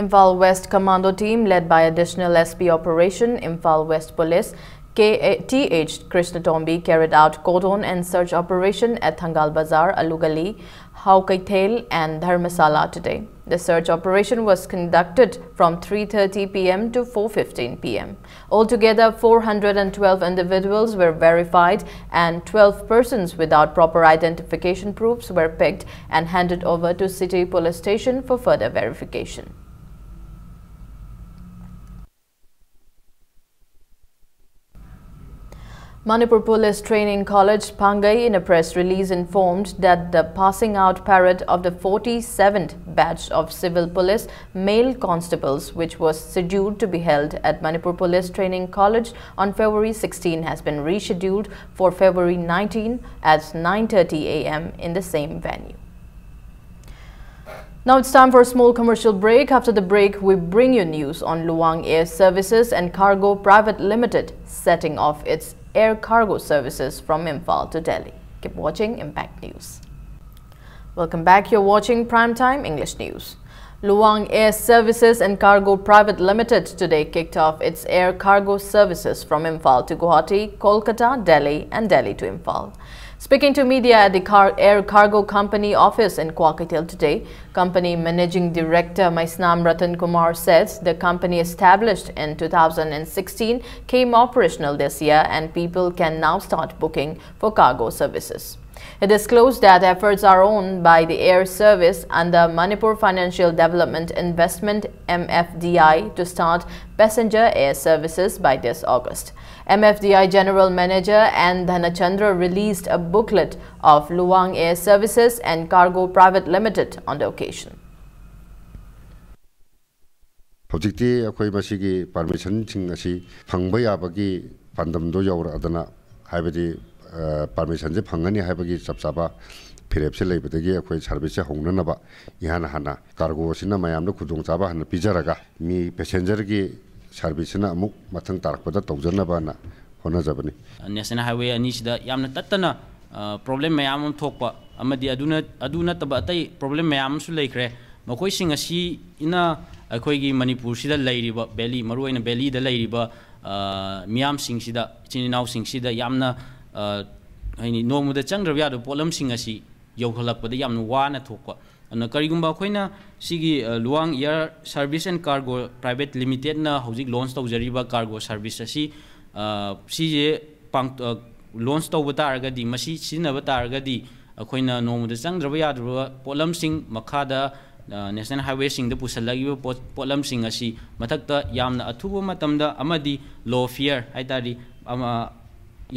Imphal West Commando team led by Additional S P Operation Imphal West Police K A T H Krishnatombi carried out cordon and search operation at Thangal Bazar, Alugali, Haukaithel and Dharmasala today. The search operation was conducted from three thirty p m to four fifteen p m. Altogether, four hundred and twelve individuals were verified and twelve persons without proper identification proofs were picked and handed over to City Police Station for further verification. Manipur Police Training College, Pangai, in a press release, informed that the passing out parade of the forty-seventh batch of civil police male constables, which was scheduled to be held at Manipur Police Training College on February sixteen, has been rescheduled for February nineteen at nine thirty a m in the same venue. Now it's time for a small commercial break. After the break, we bring you news on Luang Air Services and Cargo Private Limited setting off its air cargo services from Imphal to Delhi. Keep watching Impact News. Welcome back. You're watching Primetime English News. Luang Air Services and Cargo Private Limited today kicked off its air cargo services from Imphal to Guwahati, Kolkata, Delhi, and Delhi to Imphal. Speaking to media at the Car- Air Cargo Company office in Kwakitel today, Company Managing Director Maisnam Ratan Kumar said the company, established in two thousand sixteen, came operational this year and people can now start booking for cargo services. He disclosed that efforts are on by the air service under Manipur Financial Development Investment, M F D I, to start passenger air services by this August. M F D I General Manager N Dhanachandra released a booklet of Luang Air Services and Cargo Private Limited on the occasion. ꯍꯧꯖꯤꯛꯇꯤ ꯑꯩꯈꯣꯏ ꯃꯁꯤꯒꯤ ꯄꯥꯔꯃꯤꯁꯟꯁꯤꯡ ꯑꯁꯤ ꯐꯪꯕ ꯌꯥꯕꯒꯤ ꯄꯥꯟꯗꯝꯗꯣ ꯌꯧꯔꯛꯑꯗꯅ, ꯍꯥꯏꯕꯗꯤ ꯄꯥꯔꯃꯤꯁꯟꯁꯦ ꯐꯪꯒꯅꯤ ꯍꯥꯏꯕꯒꯤ ꯆꯞ ꯆꯥꯕ ꯐꯤꯔꯦꯞꯁꯦ ꯂꯩꯕꯗꯒꯤ ꯑꯩꯈꯣꯏ ꯁꯥꯔꯚꯤꯁꯁꯦ ꯍꯧꯅꯅꯕ ꯏꯍꯥꯟ ꯍꯥꯟꯅ ꯀꯥꯔꯒꯣ ꯑꯁꯤꯅ ꯃꯌꯥꯝꯗ ꯈꯨꯗꯣꯡꯆꯥꯕ ꯍꯥꯟꯅ ꯄꯤꯖꯔꯒ, ꯃꯤ ꯄꯦꯁꯦꯟꯖꯔꯒꯤ ꯁꯥꯔꯚꯤꯁꯁꯤꯅ ꯑꯃꯨꯛ ꯃꯊꯪ ꯇꯥꯔꯛꯄꯗ ꯇꯧꯖꯅꯕꯅ ꯍꯣꯠꯅꯖꯕꯅꯤ꯫ ꯅꯦꯁꯅꯦꯜ ꯍꯥꯏꯋꯦ ꯑꯅꯤꯁꯤꯗ ꯌꯥꯝꯅ ꯇꯠꯇꯅ ꯄ꯭ꯔꯣꯕ꯭ꯂꯦꯝ ꯃꯌꯥꯝ ꯑꯃ ꯊꯣꯛꯄ ꯑꯃꯗꯤ ꯑꯗꯨꯅ ꯑꯗꯨ ꯅꯠꯇꯕ ꯑꯇꯩ ꯄ꯭ꯔꯣꯕ꯭ꯂꯦꯝ ꯃꯌꯥꯝ ꯑꯃꯁꯨ ꯂꯩꯈ꯭ꯔꯦ꯫ ꯃꯈꯣꯏꯁꯤꯡ ꯑꯁꯤꯅ ꯑꯩꯈꯣꯏꯒꯤ ꯃꯅꯤꯄꯨꯔꯁꯤꯗ ꯂꯩꯔꯤꯕ ꯚꯦꯂꯤ, ꯃꯔꯨꯑꯣꯏꯅ ꯚꯦꯂꯤꯗ ꯂꯩꯔꯤꯕ ꯑ, ꯃꯤꯌꯥꯝꯁꯤꯡꯁꯤꯗ, ꯏꯆꯤꯟ ꯏꯅꯥꯎꯁꯤꯡꯁꯤꯗ ꯌꯥꯝꯅ, ꯑ, ꯍꯥꯏꯗꯤ ꯅꯣꯡꯃꯗ ꯆꯪꯗ꯭ꯔꯕ ꯌꯥꯗꯕ ꯄꯣꯠꯂꯝꯁꯤꯡ ꯑꯁꯤ ꯌꯧꯍꯜꯂꯛꯄꯗ ꯌꯥꯝꯅ ꯋꯥꯅ ꯊꯣꯛꯄ꯫ ꯑꯗꯨꯅ ꯀꯔꯤꯒꯨꯝꯕ ꯑꯩꯈꯣꯏꯅ ꯁꯤꯒꯤ, ꯑ, Luang Air Service and Cargo Private Limitedꯅ ꯍꯧꯖꯤꯛ launch ꯇꯧꯖꯔꯤꯕ cargo service ꯑꯁꯤ, ꯑ, ꯁꯤꯁꯦ ꯄꯥꯡ-, ꯑ, launch ꯇꯧꯕ ꯇꯥꯔꯒꯗꯤ, ꯃꯁꯤ ꯁꯤꯖꯤꯟꯅꯕ ꯇꯥꯔꯒꯗꯤ, ꯑꯩꯈꯣꯏꯅ ꯅꯣꯡꯃꯗ ꯆꯪꯗ꯭ꯔꯕ ꯌꯥꯗ꯭ꯔꯕ ꯄꯣꯠꯂꯝꯁꯤꯡ ꯃꯈꯥꯗ, ꯑ, national highwayꯁꯤꯡꯗ ꯄꯨꯁꯜꯂꯛꯂꯤꯕ ꯄꯣꯠ-, ꯄꯣꯠꯂꯝꯁꯤꯡ ꯑꯁꯤ ꯃꯊꯛꯇ ꯌꯥꯝꯅ ꯑꯊꯨꯕ ꯃꯇꯝꯗ ꯑꯃꯗꯤ low fare ꯍꯥꯏ ꯇꯥꯔꯗꯤ, ꯑꯃ,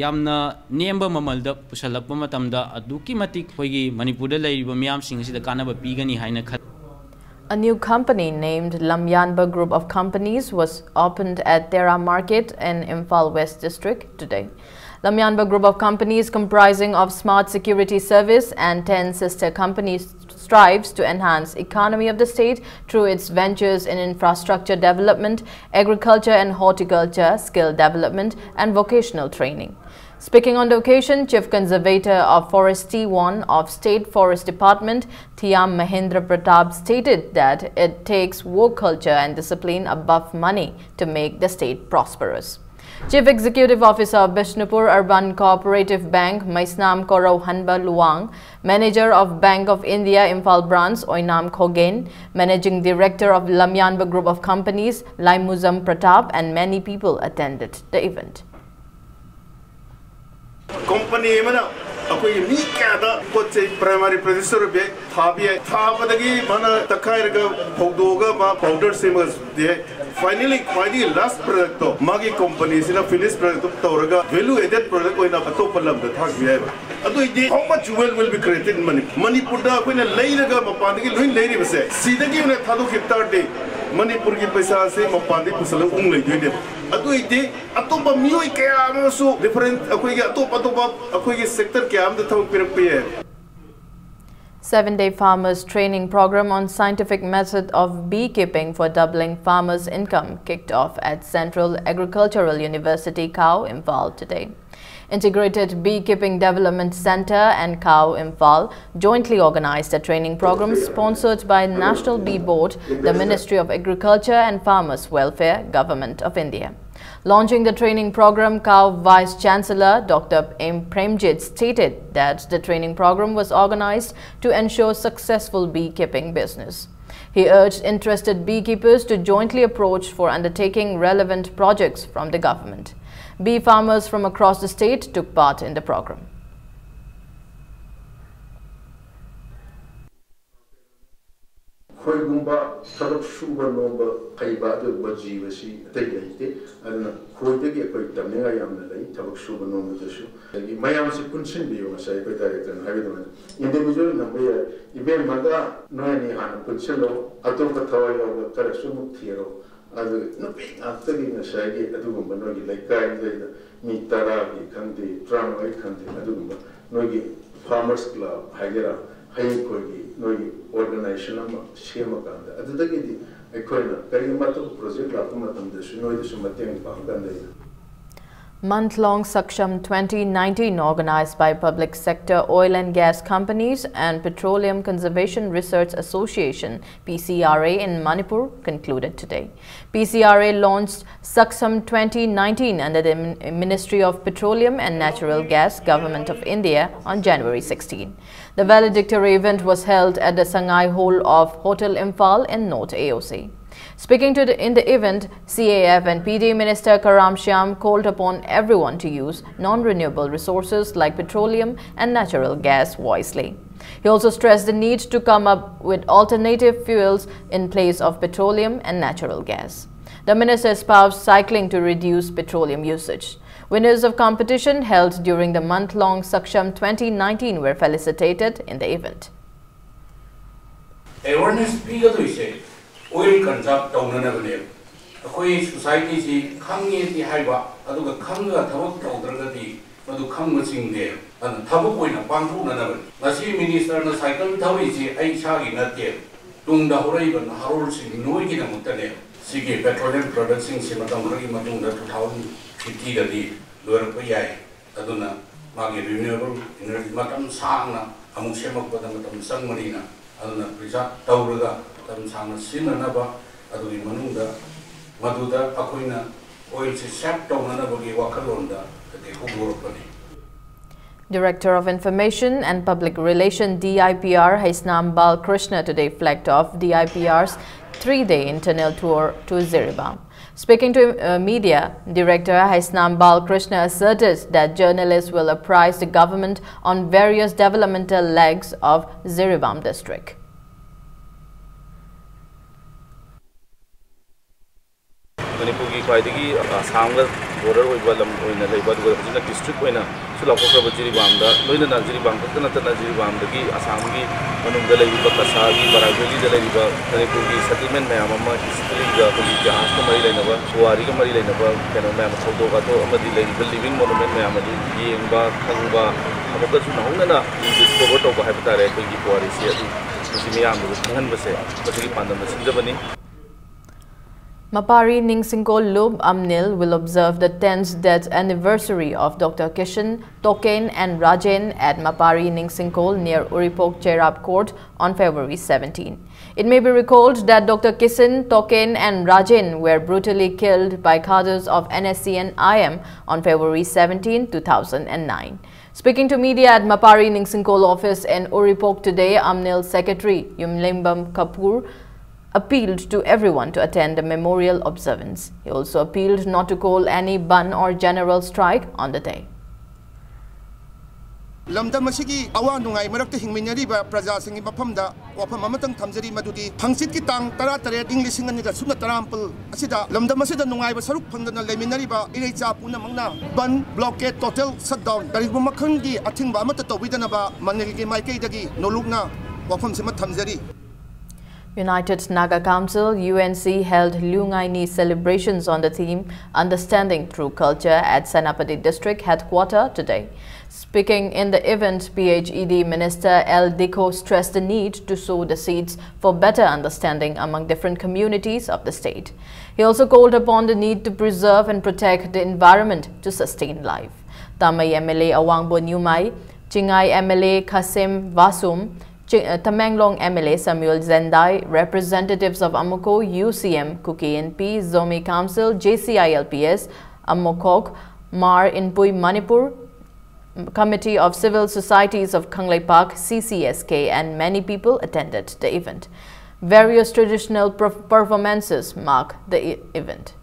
ꯌꯥꯝꯅ ꯅꯦꯝꯕ ꯃꯃꯜꯗ ꯄꯨꯁꯜꯂꯛꯄ ꯃꯇꯝꯗ ꯑꯗꯨꯛꯀꯤ ꯃꯇꯤꯛ ꯑꯩꯈꯣꯏꯒꯤ ꯃꯅꯤꯄꯨꯔꯗ ꯂꯩꯔꯤꯕ ꯃꯤꯌꯥꯝꯁꯤꯡ ꯑꯁꯤꯗ ꯀꯥꯟꯅꯕ ꯄꯤꯒꯅꯤ ꯍꯥꯏꯅ ꯈꯜꯂꯤ꯫ A new company named Lamyanba Group of Companies was opened at Tera Market in Imphal West District today. Lamyanba Group of Companies, comprising of Smart Security Service and ten sister companies, strives to enhance economy of the state through its ventures in infrastructure development, agriculture and horticulture, skill development, and vocational training. Speaking on the occasion, Chief Conservator of Forest T one of State Forest Department, Thiam Mahendra Pratap, stated that it takes work culture and discipline above money to make the state prosperous. Chief Executive Officer of Bishnupur Urban Cooperative Bank, Maisnam Korou Hanba Luang, Manager of Bank of India Imphal Branch, Oinam Khogen, Managing Director of Lamyanba Group of Companies, Laimuzam Pratap, and many people attended the event. Company ꯑꯃꯅ ꯑꯩꯈꯣꯏꯒꯤ ꯃꯤ ꯀꯌꯥꯗ ꯄꯣꯠ ꯆꯩ primary producer ꯑꯣꯏꯕ ꯌꯥꯏ, ꯊꯥꯕ ꯌꯥꯏ, ꯊꯥꯕꯗꯒꯤ ꯃꯥꯅ ꯇꯛꯈꯥꯏꯔꯒ ꯐꯧꯗꯣꯛꯑꯒ ꯃꯥ powder ꯁꯦꯝꯃꯒ ꯌꯥꯏ꯫ Finally ꯈ꯭ꯋꯥꯏꯗꯒꯤ last product ꯇꯣ ꯃꯥꯒꯤ company ꯁꯤꯅ finish product ꯇꯣ ꯇꯧꯔꯒ value added product ꯑꯣꯏꯅ ꯑꯇꯣꯞꯄ ꯂꯝꯗ ꯊꯥꯈꯤꯕ ꯌꯥꯏꯕ꯫ ꯑꯗꯨ ꯑꯣꯏꯗꯤ how much wealth will be created in Manipur? ꯃꯅꯤꯄꯨꯔꯗ ꯑꯩꯈꯣꯏꯅ ꯂꯩꯔꯒ ꯃꯄꯥꯟꯗꯒꯤ ꯂꯣꯏ ꯂꯩꯔꯤꯕꯁꯦ ꯁꯤꯗꯒꯤ ꯑꯣꯏꯅ ꯊꯥꯗꯣꯛꯈꯤꯕ ꯇꯥꯔꯗꯤ ꯃꯅꯤꯄꯨꯔꯒꯤ ꯄꯩꯁꯥꯁꯦ ꯃꯄꯥꯟꯗꯒꯤ ꯄꯨꯁꯜꯂꯒ ꯎꯪ ꯂꯩꯗꯣꯏꯅꯦꯕ꯫ ꯑꯗꯨ ꯑꯣꯏꯗꯤ ꯑꯇꯣꯞꯄ ꯃꯤꯑꯣꯏ ꯀꯌꯥ ꯑꯃꯁꯨ different ꯑꯩꯈꯣꯏꯒꯤ ꯑꯇꯣꯞ ꯑꯇꯣꯞꯄ ꯑꯩꯈꯣꯏꯒꯤ sector ꯀꯌꯥ ꯑꯃꯗ ꯊꯕꯛ ꯄꯤꯔꯛꯄ ꯌꯥꯏ꯫ Seven-day farmers training program on scientific method of beekeeping for doubling farmers' income kicked off at Central Agricultural University, Khao, Imphal today. Integrated Beekeeping Development Center and Khao, Imphal jointly organized a training program sponsored by National Bee Board, the Ministry of Agriculture and Farmers Welfare, Government of India. Launching the training program, CAO Vice Chancellor Doctor M Premjit stated that the training program was organized to ensure successful beekeeping business. He urged interested beekeepers to jointly approach for undertaking relevant projects from the government. Bee farmers from across the state took part in the program. ꯑꯩꯈꯣꯏꯒꯨꯝꯕ ꯊꯕꯛ ꯁꯨꯕ ꯅꯣꯝꯕ ꯍꯩꯕ ꯑꯗꯨꯒꯨꯝꯕ ꯖꯤꯕꯁꯤ ꯑꯇꯩ ꯂꯩꯇꯦ꯫ ꯑꯗꯨꯅ ꯈꯣꯏꯗꯒꯤ ꯑꯩꯈꯣꯏ ꯇꯝꯅꯤꯡꯉꯥꯏ ꯌꯥꯝꯅ ꯂꯩ ꯊꯕꯛ ꯁꯨꯕ ꯅꯣꯝꯕꯗꯁꯨ꯫ ꯑꯗꯒꯤ ꯃꯌꯥꯝꯁꯤ ꯄꯨꯟꯁꯤꯟꯕꯤꯌꯨ, ꯉꯁꯥꯏ ꯑꯩꯈꯣꯏ ꯗꯥꯏꯔꯦꯛꯇꯔꯅ ꯍꯥꯏꯕ ꯑꯗꯨꯃꯥꯏꯅ ꯏꯟꯗꯤꯕꯤꯖꯨꯋꯦꯜ ꯅꯝꯕ ꯌꯥꯏ꯫ ꯏꯕꯦꯝꯃꯒ ꯅꯣꯏ ꯑꯅꯤ ꯍꯥꯟꯅ ꯄꯨꯟꯁꯤꯜꯂꯣ, ꯑꯇꯣꯞꯄ ꯊꯋꯥꯏ ꯌꯥꯎꯕ ꯈꯔꯁꯨ ꯑꯃꯨꯛ ꯊꯤꯔꯣ꯫ ꯑꯗꯨꯒ ꯅꯨꯄꯤ ꯉꯥꯛꯇꯒꯤ ꯉꯁꯥꯏꯒꯤ ꯑꯗꯨꯒꯨꯝꯕ ꯅꯣꯏꯒꯤ ꯂꯩꯀꯥꯏꯗꯩꯗ ꯃꯤ ꯇꯔꯥꯒꯤ ꯈꯪꯗꯦ, ꯇꯔꯥꯃꯉꯥꯒꯤ ꯈꯪꯗꯦ, ꯑꯗꯨꯒꯨꯝꯕ ꯅꯣꯏꯒꯤ ꯐꯥꯔꯃꯔꯁ ꯀ꯭ꯂꯕ ꯍꯥꯏꯒꯦꯔꯥ, ꯍꯌꯦꯡ ꯑꯩꯈꯣꯏꯒꯤ ꯅꯣꯏꯒꯤ ꯑꯣꯔꯒꯅꯥꯏꯖꯦꯁꯟ ꯑꯃ ꯁꯦꯝꯃꯀꯥꯟꯗ ꯑꯗꯨꯗꯒꯤꯗꯤ ꯑꯩꯈꯣꯏꯅ ꯀꯔꯤꯒꯨꯝꯕ ꯑꯇꯣꯞꯄ ꯄ꯭ꯔꯣꯖꯦꯛ ꯂꯥꯛꯄ ꯃꯇꯝꯗꯁꯨ ꯅꯣꯏꯗꯁꯨ ꯃꯇꯦꯡ ꯄꯥꯡꯒꯗꯕꯅꯤ꯫ Month-long Saksham twenty nineteen, organized by public sector oil and gas companies and Petroleum Conservation Research Association, P C R A, in Manipur, concluded today. P C R A launched Saksham twenty nineteen under the Min- Ministry of Petroleum and Natural Gas, Government of India, on January sixteen. The valedictory event was held at the Sangai Hall of Hotel Imphal in North A O C. Speaking to the, in the event, C A F and P D Minister Karam Shyam called upon everyone to use non-renewable resources like petroleum and natural gas wisely. He also stressed the need to come up with alternative fuels in place of petroleum and natural gas. The minister espoused cycling to reduce petroleum usage. Winners of competition held during the month-long Saksham twenty nineteen were felicitated in the event. Awareness ꯄꯤꯒꯗꯣꯏꯁꯦ ꯑꯣꯏꯜ ꯀꯟꯖꯥꯔꯕ ꯇꯧꯅꯅꯕꯅꯦꯕ꯫ ꯑꯩꯈꯣꯏ ꯁꯣꯁꯥꯏꯇꯤꯁꯤ ꯈꯪꯉꯦꯗꯤ ꯍꯥꯏꯕ, ꯑꯗꯨꯒ ꯈꯪꯉꯒ ꯊꯕꯛ ꯇꯧꯗ꯭ꯔꯒꯗꯤ ꯃꯗꯨ ꯈꯪꯕ ꯆꯤꯡꯗꯦ꯫ ꯑꯗꯨꯅ ꯊꯕꯛ ꯑꯣꯏꯅ ꯄꯥꯡꯊꯣꯛꯅꯅꯕꯅꯤ꯫ ꯉꯁꯤ ꯃꯤꯅꯤꯁꯇꯔꯅ ꯁꯥꯏꯀꯜ ꯊꯧꯔꯤꯁꯤ ꯑꯩ ꯏꯁꯥꯒꯤ ꯅꯠꯇꯦ꯫ ꯇꯨꯡꯗ ꯍꯧꯔꯛꯏꯕ ꯅꯍꯥꯔꯣꯜꯁꯤꯡ ꯅꯣꯏꯒꯤꯗꯃꯛꯇꯅꯦ꯫ ꯁꯤꯒꯤ ꯄꯦꯇ꯭ꯔꯣꯂꯤꯌꯝ ꯄ꯭ꯔꯗꯛꯁꯤꯡꯁꯤ ꯃꯇꯝ ꯈꯔꯒꯤ ꯃꯇꯨꯡꯗ two thousand fifty ꯗꯗꯤ ꯂꯣꯏꯔꯛꯄ ꯌꯥꯏ꯫ ꯑꯗꯨꯅ ꯃꯥꯒꯤ ꯔꯤꯅ꯭ꯌꯨꯑꯦꯕꯜ ꯏꯅꯔꯖꯤ ꯃꯇꯝ ꯁꯥꯡꯅ ꯑꯃꯨꯛ ꯁꯦꯝꯃꯛꯄꯗ ꯃꯇꯝ ꯆꯪꯕꯅꯤꯅ, ꯑꯗꯨꯅ ꯄ꯭ꯔꯤꯖꯥꯔꯕ ꯇꯧꯔꯒ ꯃꯇꯝ ꯁꯥꯡꯅ ꯁꯤꯖꯤꯟꯅꯅꯕ, ꯑꯗꯨꯒꯤ ꯃꯅꯨꯡꯗ ꯃꯗꯨꯗ ꯑꯩꯈꯣꯏꯅ ꯑꯣꯏꯜꯁꯤ ꯁꯦꯞ ꯇꯧꯅꯅꯕꯒꯤ ꯋꯥꯈꯜꯂꯣꯟꯗ ꯑꯩꯈꯣꯏ ꯍꯧꯗꯣꯔꯛꯄꯅꯤ꯫ Director of Information and Public Relation, D I P R, Haisnam Balkrishna today flagged off D I P R's three-day internal tour to Jiribam. Speaking to uh, media, Director Haisnam Balkrishna asserted that journalists will apprise the government on various developmental legs of Jiribam district. ꯃꯅꯤꯄꯨꯔꯒꯤ ꯈ꯭ꯋꯥꯏꯗꯒꯤ ꯑꯁꯥꯝꯒ border ꯑꯣꯏꯕ ꯂꯝ ꯑꯣꯏꯅ ꯂꯩꯕ, ꯑꯗꯨꯒ ꯍꯧꯖꯤꯛꯅ district ꯑꯣꯏꯅꯁꯨ ꯂꯥꯎꯊꯣꯛꯈ꯭ꯔꯕ ꯖꯤꯔꯤꯕꯥꯝꯗ, ꯂꯣꯏꯅꯅ ꯖꯤꯔꯤꯕꯥꯝ ꯈꯛꯇ ꯅꯠꯇꯅ ꯖꯤꯔꯤꯕꯥꯝꯗꯒꯤ ꯑꯁꯥꯝꯒꯤ ꯃꯅꯨꯡꯗ ꯂꯩꯔꯤꯕ ꯀꯁꯥꯒꯤ, ꯕꯔꯥꯛ ꯚꯦꯂꯤꯗ ꯂꯩꯔꯤꯕ ꯃꯅꯤꯄꯨꯔꯒꯤ ꯁꯦꯇꯜꯃꯦꯟ ꯃꯌꯥꯝ ꯑꯃ, ꯍꯤꯁꯇ꯭ꯔꯤꯒ, ꯑꯩꯈꯣꯏꯒꯤ ꯏꯇꯤꯍꯥꯁꯀ ꯃꯔꯤ ꯂꯩꯅꯕ, ꯄꯨꯋꯥꯔꯤꯒ ꯃꯔꯤ ꯂꯩꯅꯕ ꯀꯩꯅꯣ ꯃꯌꯥꯝ, ꯊꯧꯗꯣꯛ ꯋꯥꯊꯣꯛ ꯑꯃꯗꯤ ꯂꯩꯔꯤꯕ ꯂꯤꯚꯤꯡ ꯃꯣꯅꯨꯃꯦꯟ ꯃꯌꯥꯝ ꯑꯗꯨ ꯌꯦꯡꯕ, ꯈꯪꯕ, ꯑꯃꯨꯛꯀꯁꯨ ꯅꯧꯍꯧꯅꯅ ꯔꯤꯗꯤꯁꯀꯣꯚꯔ ꯇꯧꯕ ꯍꯥꯏꯕ ꯇꯥꯔꯦ, ꯑꯩꯈꯣꯏꯒꯤ ꯄꯨꯋꯥꯔꯤꯁꯤ ꯑꯗꯨ ꯃꯁꯤ ꯃꯤꯌꯥꯝꯗꯁꯨ ꯈꯪꯍꯟꯕꯁꯦ ꯃꯁꯤꯒꯤ ꯄꯥꯟꯗꯝꯅ ꯁꯤꯟꯖꯕꯅꯤ꯫ Mapari Ningsingkol Lup Amnil will observe the tenth death anniversary of Doctor Kishan, Token and Rajen at Mapari Ningsingkol near Uripok Cherap Court on February seventeen. It may be recalled that Doctor Kishan, Token and Rajen were brutally killed by cadres of N S C N I M on February seventeen, two thousand nine. Speaking to media at Mapari Ningsingkol office in Uripok today, Amnil secretary Yumlimbam Kapoor appealed to everyone to attend the memorial observance. He also appealed not to call any bandh or general strike on the day. ꯂꯝꯗꯝ ꯑꯁꯤꯒꯤ ꯑꯋꯥ ꯅꯨꯡꯉꯥꯏ ꯃꯔꯛꯇ ꯍꯤꯡꯃꯤꯟꯅꯔꯤꯕ ꯄ꯭ꯔꯖꯥꯁꯤꯡꯒꯤ ꯃꯐꯝꯗ ꯋꯥꯐꯝ ꯑꯃꯇꯪ ꯊꯝꯖꯔꯤ, ꯃꯗꯨꯗꯤ ꯍꯪꯆꯤꯠꯀꯤ ꯇꯥꯡ ꯇꯔꯥꯇꯔꯦꯠ, ꯏꯪ ꯂꯤꯁꯤꯡ ꯑꯅꯤꯒ ꯁꯨꯞꯅ ꯇꯔꯥꯃꯥꯄꯜ ꯑꯁꯤꯗ ꯂꯝꯗꯝ ꯑꯁꯤꯗ ꯅꯨꯡꯉꯥꯏꯕ ꯁꯔꯨꯛ ꯐꯪꯗꯅ ꯂꯩꯃꯤꯟꯅꯔꯤꯕ ꯏꯔꯩꯆꯥ ꯄꯨꯝꯅꯃꯛꯅ ꯕꯟ, ꯕ꯭ꯂꯣꯀꯦꯠ, ꯇꯣꯇꯦꯜ ꯁꯠꯗꯥꯎꯟ, ꯀꯔꯤꯒꯨꯝꯕ ꯃꯈꯜꯒꯤ ꯑꯊꯤꯡꯕ ꯑꯃꯠꯇ ꯇꯧꯕꯤꯗꯅꯕ ꯃꯅꯤꯜꯒꯤ ꯃꯥꯏꯀꯩꯗꯒꯤ ꯅꯣꯂꯨꯛꯅ ꯋꯥꯐꯝꯁꯤꯃ ꯊꯝꯖꯔꯤ꯫ United Naga Council, U N C, held Lungaini celebrations on the theme Understanding Through Culture at Senapati District Headquarter today. Speaking in the event, P H E D Minister L Dikho stressed the need to sow the seeds for better understanding among different communities of the state. He also called upon the need to preserve and protect the environment to sustain life. Tamei M L A Awangbo Nyumai, Chingai M L A Kasim Vasum, Chi- uh, Tamenglong M L A Samuel Zendai, representatives of Amuko, U C M, Kuki Inpi, Zomi Council, J C I L P S, Amokok, Mar Inpui Manipur, Committee of Civil Societies of Kangleipak, C C S K, and many people attended the event. Various traditional perf- performances mark the e- event.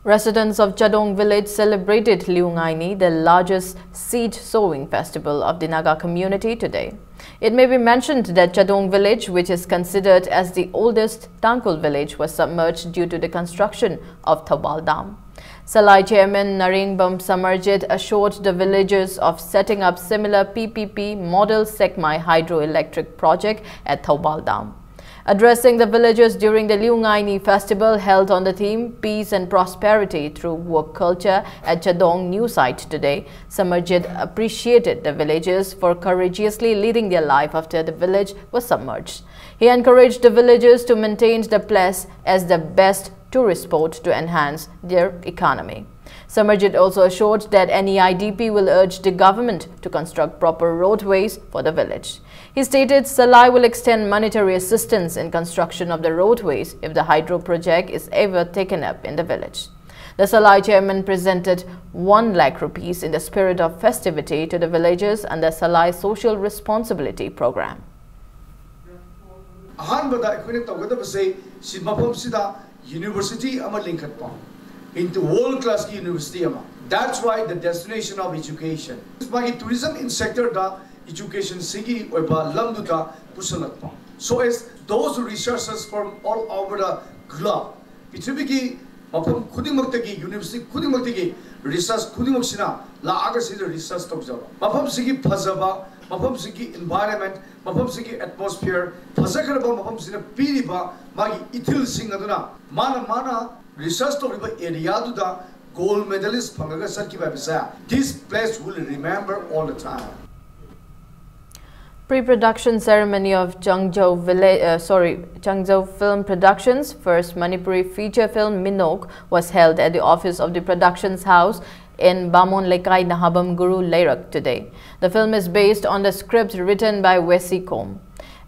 Residents of Chadong village celebrated Liungaini, the largest seed sowing festival of the Naga community, today. It may be mentioned that Chadong village, which is considered as the oldest Tangkhul village, was submerged due to the construction of Thoubal Dam. Salai Chairman Naringbam Samarjit assured the villagers of setting up similar P P P model Sekmai hydroelectric project at Thoubal Dam. Addressing the villagers during the Liungaini festival held on the theme Peace and Prosperity Through Work Culture at Chadong New Site today, Samarjit appreciated the villagers for courageously leading their life after the village was submerged. He encouraged the villagers to maintain the place as the best tourist spot to enhance their economy. Samarjit also assured that N E I D P will urge the government to construct proper roadways for the village. He stated Salai will extend monetary assistance in construction of the roadways if the hydro project is ever taken up in the village. The Salai chairman presented one lakh rupees in the spirit of festivity to the villagers under Salai Social Responsibility Program. ꯑꯍꯥꯟꯕꯗ ꯑꯩꯈꯣꯏꯅ ꯇꯧꯒꯗꯕꯁꯦ ꯁꯤ ꯃꯐꯝꯁꯤꯗ university ꯑꯃ ꯂꯤꯡꯈꯠꯄ, into world class university ꯑꯃ. That's why the destination of education, ꯃꯥꯒꯤ tourism in sector the education ꯁꯤꯒꯤ ꯑꯣꯏꯕ ꯂꯝꯗꯨꯗ ꯄꯨꯁꯜꯂꯛꯄ. So as those researchers from all over the globe, ꯄ꯭ꯔꯤꯊꯤꯕꯤꯒꯤ ꯃꯐꯝ ꯈꯨꯗꯤꯡꯃꯛꯇꯒꯤ university ꯈꯨꯗꯤꯡꯃꯛꯇꯒꯤ research ꯈꯨꯗꯤꯡꯃꯛꯁꯤꯅ ꯂꯥꯛꯑꯒ ꯁꯤꯗ research ꯇꯧꯖꯕ, ꯃꯐꯝꯁꯤꯒꯤ ꯐꯖꯕ, ꯃꯐꯝꯁꯤꯒꯤ environment, ꯃꯐꯝꯁꯤꯒꯤ atmosphere, ꯐꯖꯈ꯭ꯔꯕ ꯃꯐꯝꯁꯤꯅ ꯄꯤꯔꯤꯕ ꯃꯥꯒꯤ ꯏꯊꯤꯜꯁꯤꯡ ꯑꯗꯨꯅ ꯃꯥꯅ ꯃꯥꯅ research ꯇꯧꯔꯤꯕ area ꯗꯨꯗ gold medalist ꯐꯪꯉꯒ ꯆꯠꯈꯤꯕ ꯍꯥꯏꯕꯁꯦ, this place will remember all the time. Pre-production ceremony of Changzhou Village, uh, sorry, Changzhou Film Productions' first Manipuri feature film Minok was held at the office of the productions house in Bamon Lekai Nahabam Guru Leirak today. The film is based on the script written by Wesi Kom.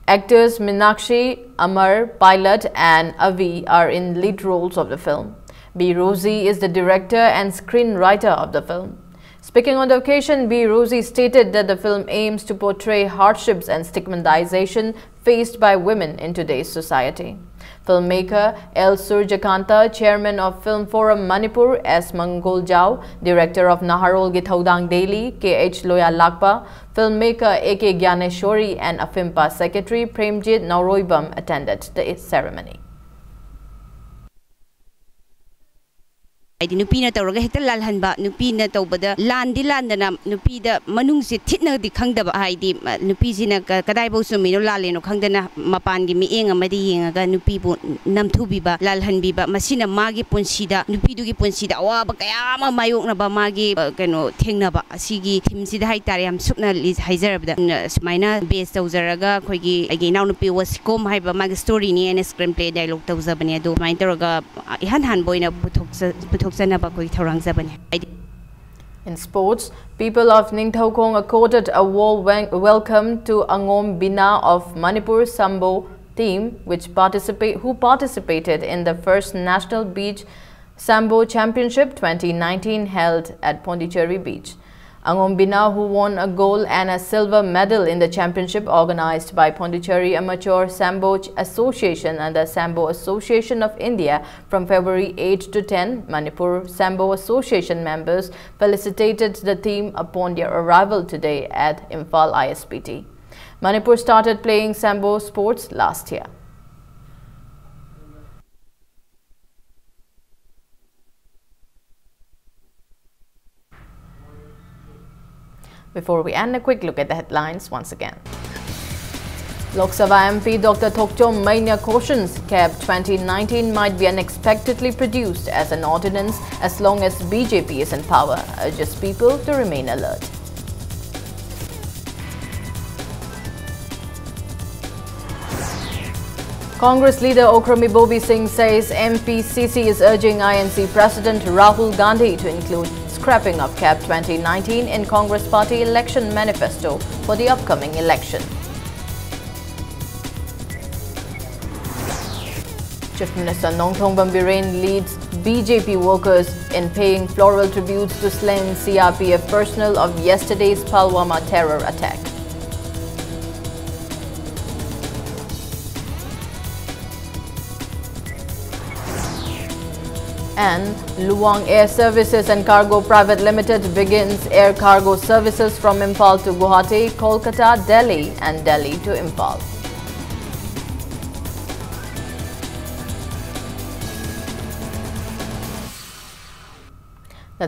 Actors Minakshi, Amar, Pilot, and Avi are in lead roles of the film. B. Rosie is the director and screenwriter of the film. Speaking on the occasion, B. Rosie stated that the film aims to portray hardships and stigmatization faced by women in today's society. Filmmaker L. Surjakanta, chairman of Film Forum Manipur, S. Mangoljao, director of Naharol Githaudang Daily, K H Loya Lakpa, filmmaker A K Gyaneshwari, and AFIMPA secretary Premjit Nauroibam attended the ceremony. ꯍꯥꯏꯗꯤ ꯅꯨꯄꯤꯅ ꯇꯧꯔꯒ ꯍꯦꯛꯇ ꯂꯥꯜꯍꯟꯕ, ꯅꯨꯄꯤꯅ ꯇꯧꯕꯗ ꯂꯥꯟꯗꯤ ꯂꯥꯟꯗꯅ ꯅꯨꯄꯤꯗ ꯃꯅꯨꯡꯁꯦ ꯊꯤꯠꯅꯗꯤ ꯈꯪꯗꯕ, ꯍꯥꯏꯗꯤ ꯅꯨꯄꯤꯁꯤꯅ ꯀꯗꯥꯏꯐꯥꯎ ꯆꯨꯝꯃꯤꯅꯣ ꯂꯥꯜꯂꯤꯅꯣ ꯈꯪꯗꯅ ꯃꯄꯥꯟꯒꯤ ꯃꯤꯠꯌꯦꯡ ꯑꯃꯗ ꯌꯦꯡꯉꯒ ꯅꯨꯄꯤꯕꯨ ꯅꯝꯊꯨꯕꯤꯕ, ꯂꯥꯜꯍꯟꯕꯤꯕ, ꯃꯁꯤꯅ ꯃꯥꯒꯤ ꯄꯨꯟꯁꯤꯗ, ꯅꯨꯄꯤꯗꯨꯒꯤ ꯄꯨꯟꯁꯤꯗ ꯑꯋꯥꯕ ꯀꯌꯥ ꯑꯃ ꯃꯥꯌꯣꯛꯅꯕ, ꯃꯥꯒꯤ ꯀꯩꯅꯣ ꯊꯦꯡꯅꯕ, ꯑꯁꯤꯒꯤ ꯊꯤꯝꯁꯤꯗ ꯍꯥꯏꯇꯥꯔꯦ, ꯌꯥꯝ ꯁꯨꯞꯅ ꯍꯥꯏꯖꯔꯕꯗ ꯁꯨꯃꯥꯏꯅ ꯕꯦꯁ ꯇꯧꯖꯔꯒ ꯑꯩꯈꯣꯏꯒꯤ ꯑꯩꯒꯤ ꯏꯅꯥꯎꯅꯨꯄꯤ ꯋꯥꯁꯤꯀꯣꯝ ꯍꯥꯏꯕ ꯃꯥꯒꯤ ꯁ꯭ꯇꯣꯔꯤꯅꯤ ꯑꯩꯅ ꯁ꯭ꯀ꯭ꯔꯤꯟ ꯄ꯭ꯂꯦ ꯗꯥꯏꯂꯣꯛ ꯇꯧꯖꯕꯅꯦ꯫ ꯑꯗꯣ ꯁꯨꯃꯥꯏꯅ ꯇꯧꯔꯒ ꯏꯍꯥꯟ ꯍꯥꯟꯕ ꯑꯣꯏꯅ ꯄꯨꯊꯣꯛꯆꯅꯕ ꯑꯩꯈꯣꯏ ꯊꯧꯔꯥꯡꯖꯕꯅꯦ꯫ ꯍꯥꯏꯗꯤ In sports, people of Ningthaukong accorded a warm welcome to Angom Bina of Manipur Sambo team, which participate who participated in the first National Beach Sambo Championship twenty nineteen held at Pondicherry Beach. Angom Bina, who won a gold and a silver medal in the championship organized by Pondicherry Amateur Sambo Association and the Sambo Association of India from February eight to ten, Manipur Sambo Association members felicitated the team upon their arrival today at Imphal I S P T. Manipur started playing Sambo sports last year. Before we end, a quick look at the headlines once again. Lok Sabha M P Doctor Thokchom Mania cautions K E P twenty nineteen might be unexpectedly produced as an ordinance as long as B J P is in power, urges people to remain alert. Congress leader Okram Ibobi Singh says M P C C is urging I N C President Rahul Gandhi to include scrapping of cap twenty nineteen in Congress party election manifesto for the upcoming election. Chief Minister Nongthombam Biren leads B J P workers in paying floral tributes to slain C R P F personnel of yesterday's Pulwama terror attack. And Luwang Air Services and Cargo Private Limited begins air cargo services from Imphal to Guwahati, Kolkata, Delhi, and Delhi to Imphal.